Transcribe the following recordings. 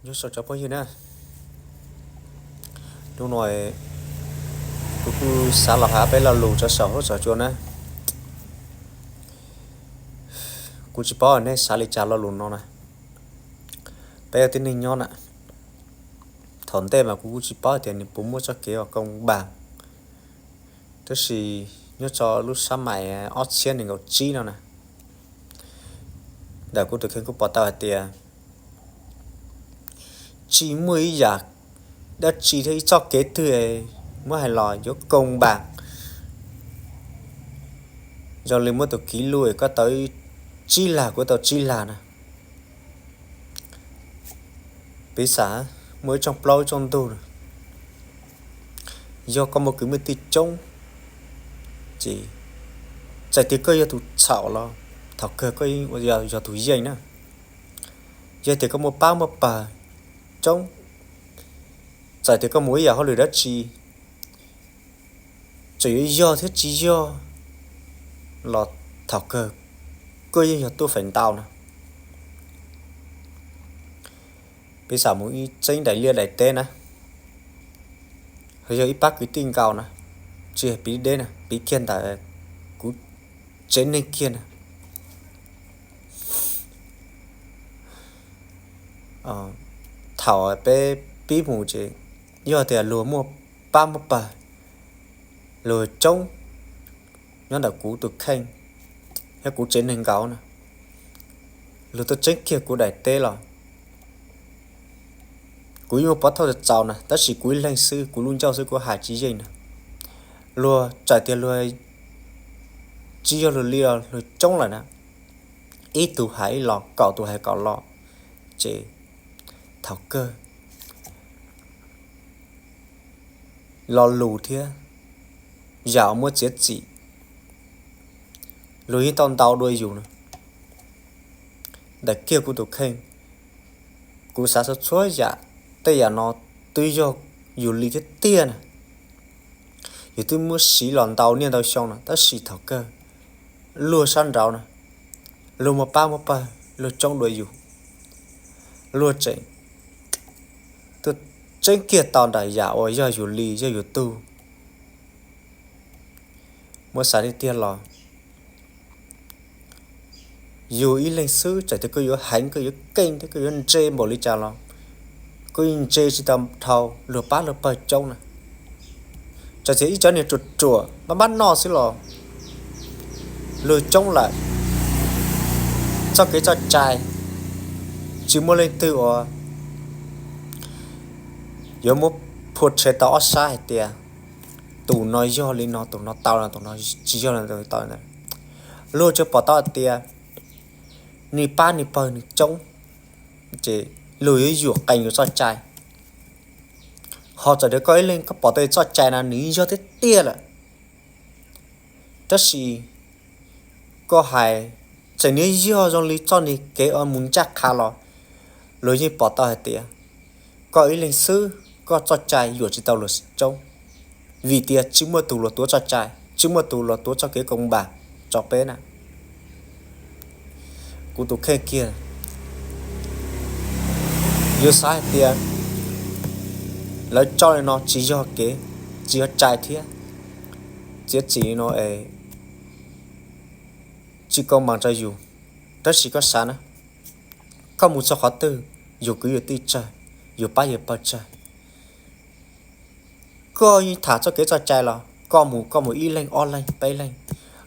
Nyob zoo cov phooj ywg na, hnub no kuv kuj xav los hais peb lo lus rau saum huab saum cua na. Kuv tsis paub nej xav li cas lo lus no na. Peb yog tib neeg nyob na, thaum ntej mas kuv kuj tsis paub tias nws puas muaj txoj kev ua koo npas, tab sis nyob rau lub sab mais ob txhiab nees nkaum tsib no na, ntawm kuv tus kheej kuj pom tau hais tias tsis muaj ib yam dab tsi thiab ib txoj kev twg muab hais los yuav koo npas zoo li muab tus kiv lub es koj tau tsib lag kuv tau tsib lag na. Piv xam muaj ib tsoom plaub ib tsoom ntug na, yog koj muaj kwv muaj tij coob, ces txawm tias koj yog tus txhaum los thaum kawg koj yog tus yeej na. Yog tias koj muaj pab muaj pawg coob, txawm tias koj mus ib yam hauj lwm dab tsi, txawm yuav yog thiab tsis yog los thaum kawg koj yeej yog tuaj feem ntau na. Piv xam mus ib txeeb daim liaj daim teb na, yog ib pab kwv tij nkaus na, tsis yog piv deb na, piv kiag ntawm kuv tsev neeg kiag na. Thaum peb pib mus ces yog tias luag muaj pab muaj pawg, luag coob nyob ntawm kuv tus kheej thiab kuv tsev neeg nkaus na, luag tuaj tseeb kiag kuv daim teb los kuv yeej muaj pov thawj txaus na, tab sis kuv ib leeg xwb kuv lub ncauj xwb kuv hais tsis yeej na. Luag txawm tias luag tsis yog luag li los luag coob lawm na, ib tug hais ib los kaum tus hais kaum los, ces thaum kawg lo lus thiab yam uas muab txiav txim luag yeej tau ntau dua yus na. Ntawm kiag kuv tus kheej, kuv xav txhua txhua yam, tej yam no twb yog yus li thiab tiag na, yus twb muab siv los ntau niaj ntau xyoo no tab sis thaum kawg luag sab nraud na, luag muaj pab muaj pawg luag coob dua yus, luag tseem tuaj tseeb kiag tau nram yam uas yog yus li yog yus tug. Muab xav tiag tiag los yus ib leeg xwb txawm tias koj yuav heev koj yuav keej thiab koj yuav ntse npaum li cas los koj yeej ntse tsis tau dhau luag pab luag pawg coob na. Txawm tias ib cov niag ruam ruam maj maj noj xwb los luag coob lawm, txoj kev txoj cai tsis muaj leej twg uas yuav muab phua rhe tau ob sab hais tias tus no yog li no tus no tau no tus no tsis yog li no tus no tau. Luag tsuas pom tau hais tias nws pab nws pawg nws coob, ces luag yuav yuam qees yus txoj cai. Ho txawm tias koj ib leeg koj pom tau txoj cai no nws yog tiag tiag lawm, tab sis koj hais txawm nws yog zoo li txoj niag kev uas mus ncaj qha los luag yeej pom tau hais tias koj ib leeg xwb koj txoj cai yuam tsis tau luag coob, vim tias tsis muaj tus luag tuav txoj cai tsis muaj tus luag tuav txoj kev koom npas tso peb na. Kuv tus kheej kiag yuav xav hais tias lawv tso li no tsis yog kev, tsis yog cai thiab, txiav txim no es tsis koom npas rau yus. Tab sis koj xav na, koj mus txog qhov twg yus kwv yus tij tsawg, yus pab yus pawg tsawg, koj yeej tham txoj kev txoj cai los koj mus koj mus ib leeg ob leeg peb leeg,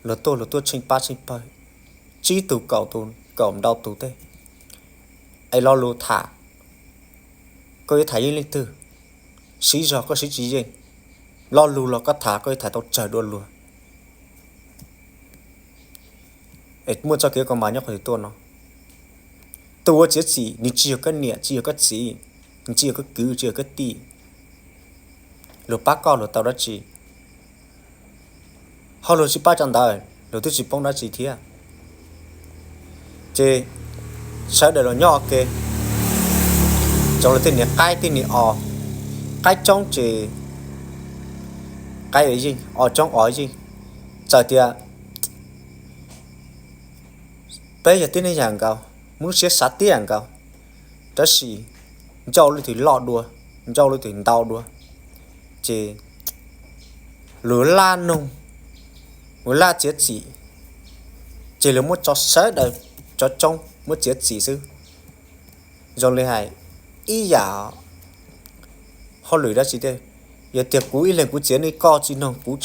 luag tuaj luag tuaj tsheej pab tsheej pawg, tsib tus kaum tus kaum ntau tus tej, es lo lus tham koj yuav tham yeej leej twg, siv zog koj siv tsis yeej, lo lus los koj tham koj yuav tham tau tsawg dua luag. Es muaj txoj kev koom npas nyob qhov twg tuaj no? Tus ua txiav txim nws tsis yog koj niam tsis yog koj txiv, nws tsis yog koj kwv tsis yog koj tij. Luag pab koj luag tau dab tsi, ho luag tsis pab cov ntawd luag twb tsis poob dab tsi thiab. Ces sawv daws los nyob ua ke, txaus los tej niam qaib tej niam os, qaib coob ces qaib yeej, os coob os yeej. Txawm tias peb yog tib neeg yam nkaus, muaj lub siab xav tib yam nkaus, tab sis ncauj leej twg loj dua, ncauj leej twg ntau dua, ces luag laj noog, luag laj txiav txim, ces luag muab tso sawv daws, cov coob muab txiav txim xwb. Zoo li hais ib yam hauj lwm dab tsi tiag, yog tias kuv ib leeg kuv txiav nej, koj tsis noog, kuv,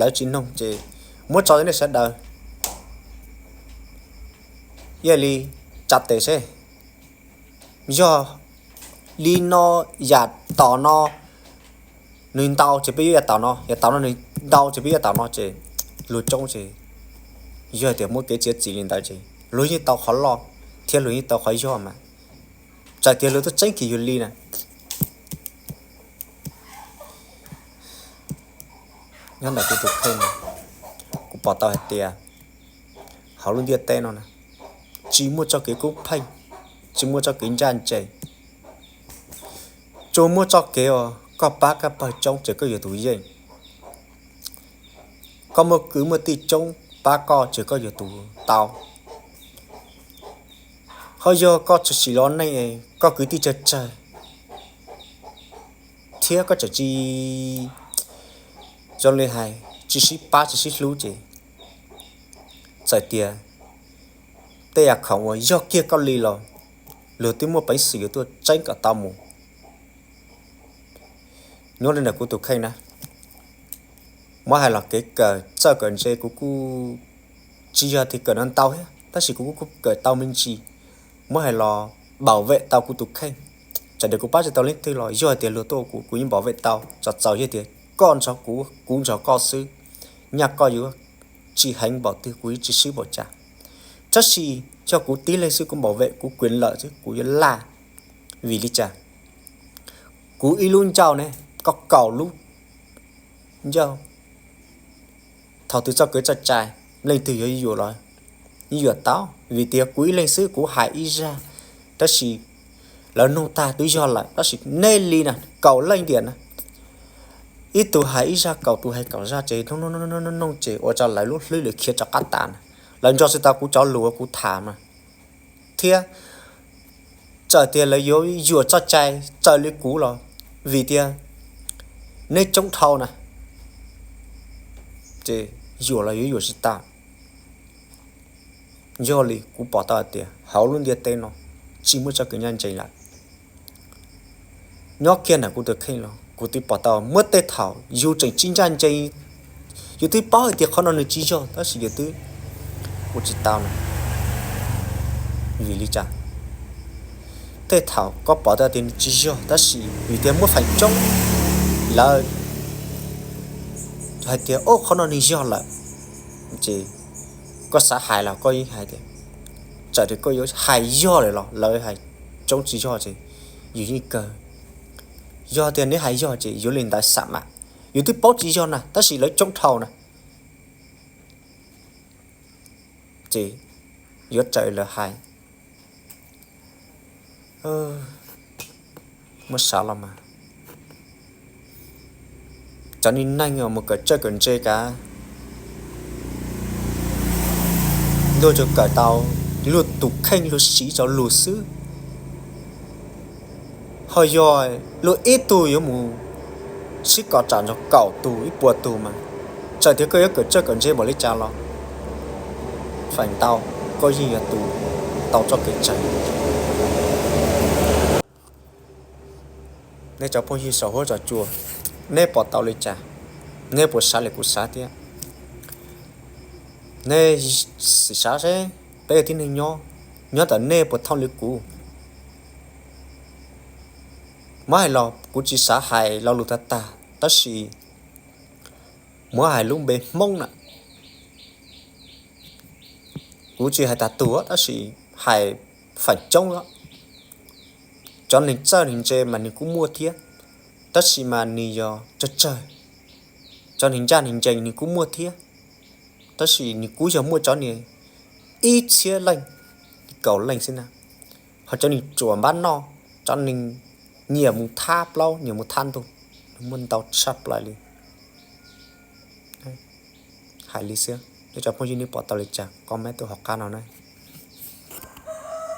lawv tsis noog ces muab tso nej sawv daws ib yam li tsa tes seb. Yog li no, yam tom no nws ntau ces peb yuav yam tom no, yam tom no nws ntau ces peb yuav yam tom no ces luag coob ces yog tias muaj kev txiav txim li ntawd ces luag yeej tau qhov loj thiab luag yeej tau qhov yog mas. Txawm tias luag twb tseeb kiag yus li na. Nyob ntawm kuv tus kheej no, kuv pom tau hais tias hauv lub ntiaj teb no na, tsis muaj txoj kev kub pheej, tsis muaj txoj kev ncaj ncees, tsuas muaj txoj kev uas koj pab koj pawg coob ces koj yuav tus yeej, koj muaj kwv muaj tij coob pab koj ces koj yuav tus tau. Ho yog koj tsis los neej, koj kwv tij tsawg tsawg thiab koj tseem tsis, zoo li hais tsis sib pab tsis sib hlub ces txawm tias tej yam khoom uas yog kiag koj li los luag twb muaj peev xwm yuav tuaj tseeb kom tau mus. Nyob li ntawm kuv tus kheej na, muab hais los kev kawm txawj kawm ntse kuv kuj tsis yog tias kawm no ntau thiab tab sis kuv kuj kawm tau me ntsis, muab hais los npau vej tau kuv tus kheej. Txawm tias kuv pab tsis tau leej twg los yog hais tias luag tuaj kuv, kuv yeej npau vej tau, txawm txawm yog tias koj nrog kuv, kuv nrog koj xwb, nyaj koj yuav tsis heev npaum twg kuv yeej tsis swb npaum cas. Tab sis yog kuv tib leeg xwb kuv npau vej kuv quyền lợi xwb kuv yuav laj. Vim li cas? Kuv ib lub ncauj ne, koj kaum lub ncauj, thaum twg txoj kev txoj cai leej twg yuav yuam los yeej yuam tau. Vim tias kuv ib leeg xwb kuv hais ib zaj, tab sis lawv nug tag twb yog lawm, tab sis nej li na kaum leej tiam na, ib tug hais ib zaj kaum tus hais kaum zaj ces nug nug ces ua rau lawv lub hlwb lawv khiav rov qab tas na. Lawv nco tsis tau kuv cov lus uas kuv tham na, thiab txawm tias lawv yuav yuam txoj cai raws li kuv los vim tias neb coob dhau na, ces yuam los yuav yuam tsis tau. Yog li kuv pom tau hais tias hauv lub ntiaj teb no tsis muaj txoj kev ncaj ncees lawm. Nyob kiag ntawm kuv tus kheej los kuv twb pom tau muaj tej thaum yus tseem tsis ncaj ncees, yus twb paub hais tias qhov no nws tsis yog tab sis yus twb ua tsis tau na. Vim li cas? Tej thaum koj pom tau tias nws tsis yog tab sis vim tias muaj feem coob lawv hais tias o qhov no nws yog lawm, ces koj xav hais los koj yeej hais tias, txawm tias koj yuav hais yog lawm los lawv hais coob tsis yog ces yus yeej kawg. Yog tias neb hais yog ces yuav li ntawd xam mas, yus twb paub tsis yog na tab sis lawv coob dhau na, ces yuav raws lawv hais. Muab xav los mas, cov neeg uas mus kawm txawj kawm ntse kav, luag tsuas kawm tau luag tus kheej luag siv rau lus xwb. Ho yog luag ib tug yuav mus sib kom tsam nrog kaum tus ib puas tus mas, txawm tias koj yuav kawm txawj kawm ntse npaum li cas los feem ntau koj yeej yog tus tau txoj kev txawj. Nej cov phooj ywg saum huab saum cua, neb pom tau li cas? Neb puas xav li kuv xav thiab? Neb sim xav seb peb ua tib neeg nyob, nyob ntawm nej puas thooj li kuv? Muab hais los kuv tsis xav hais lo lus tag tag tab sis muab hais lub npe Hmoob na, kuv tsis hais tag tug tab sis hais feem coob os. Cov neeg txawj neeg ntse mas nws kuj muaj thiab, tab sis mas nws yog tsawg tsawg. Cov neeg ncaj neeg ncees nws kuj muaj thiab, tab sis nws kuj yog muaj cov niag ib txhiab leej, kaum leej xwb na. Ho cov neeg ruam npab noj, cov neeg nyiam mus thab plaub nyiam mus thab ntug, nws muaj ntau tshaj plaws li. Hais li xwb, nej cov phooj ywg nej pom tau li cas comment tuaj hauv qab no na.